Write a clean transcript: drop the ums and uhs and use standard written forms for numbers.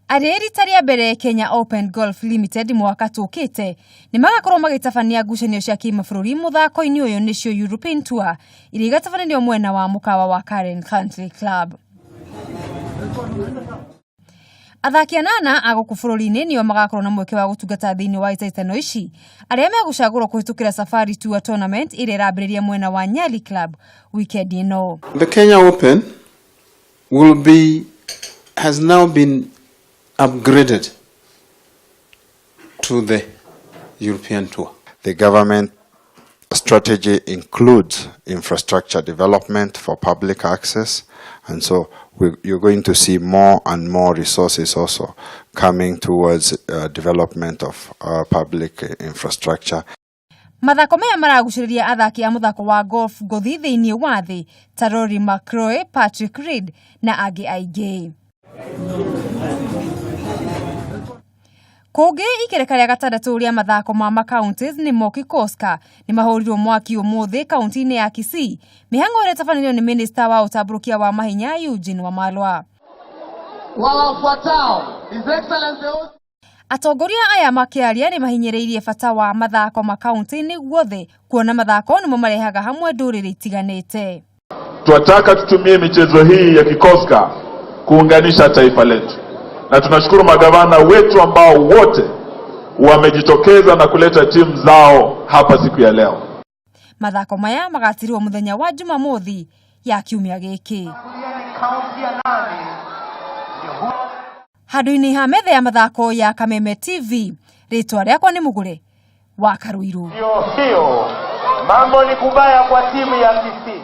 Arĩ rita rĩa mbere Kenya Open Golf Limited mwaka tũkĩte nĩ magakorwo magĩtabania ngucanio cia kĩmabũrũri mũthako-inĩ ũyũ nĩcio European Tour iria igatabanĩrio mwena wa mũkawa wa Karen Country Club. Athaki anana a gũkũ bũrũri-inĩ nĩo magakorwo na mweke wa gũtungata thĩinĩ wa itaitano ici arĩa megũcagũrwo kũhĩtũkĩra Safari Tour Tournament ĩrĩa ĩrambĩrĩria mwena wa Nyali Club weekend ĩno. The Kenya Open has now been upgraded to the European Tour. The government strategy includes infrastructure development for public access, and so you're going to see more and more resources also coming towards development of public infrastructure. Mathako maya maragucĩrĩria athaki a mũthako wa golf ngũthi thĩinĩ wa thĩ ta Rory McIlroy, Patrick Reed na angĩ aingĩ. Kũngĩ ikereka rĩa gatandatũ rĩa mathako ma macounties nĩ Moki Koska nĩ mahũrirwo mwaki ũmũthĩ kaunti-inĩ ya Kisii mĩhang'o ĩrĩa ĩtabanĩrio nĩ minista wa ũtambũrũkia wa mahinya Eugene Wamalwa. Wawafuatao His Excellency Atongoria aya makĩaria nĩ mahinyĩrĩirie bata wa mathako makaunti-inĩ guothe kuona mathako nĩmo marehaga hamwe ndũrĩrĩ itiganĩte. Twataka tutumie michezo hii ya Kikoska kuunganisha taifa letu, na tunashukuru magavana wetu ambao wote wamejitokeza na kuleta timu zao hapa siku ya leo. Mathako maya magatirwo muthenya wa Jumamothi ya kiumia gĩkĩ. Handũ-inĩ ha metha ya mathako ya Kameme TV, rĩtwa rĩakwa nĩ Mũgũre wa Karuiru. Hiyo hiyo mambo ni kubaya kwa timu ya Kisii.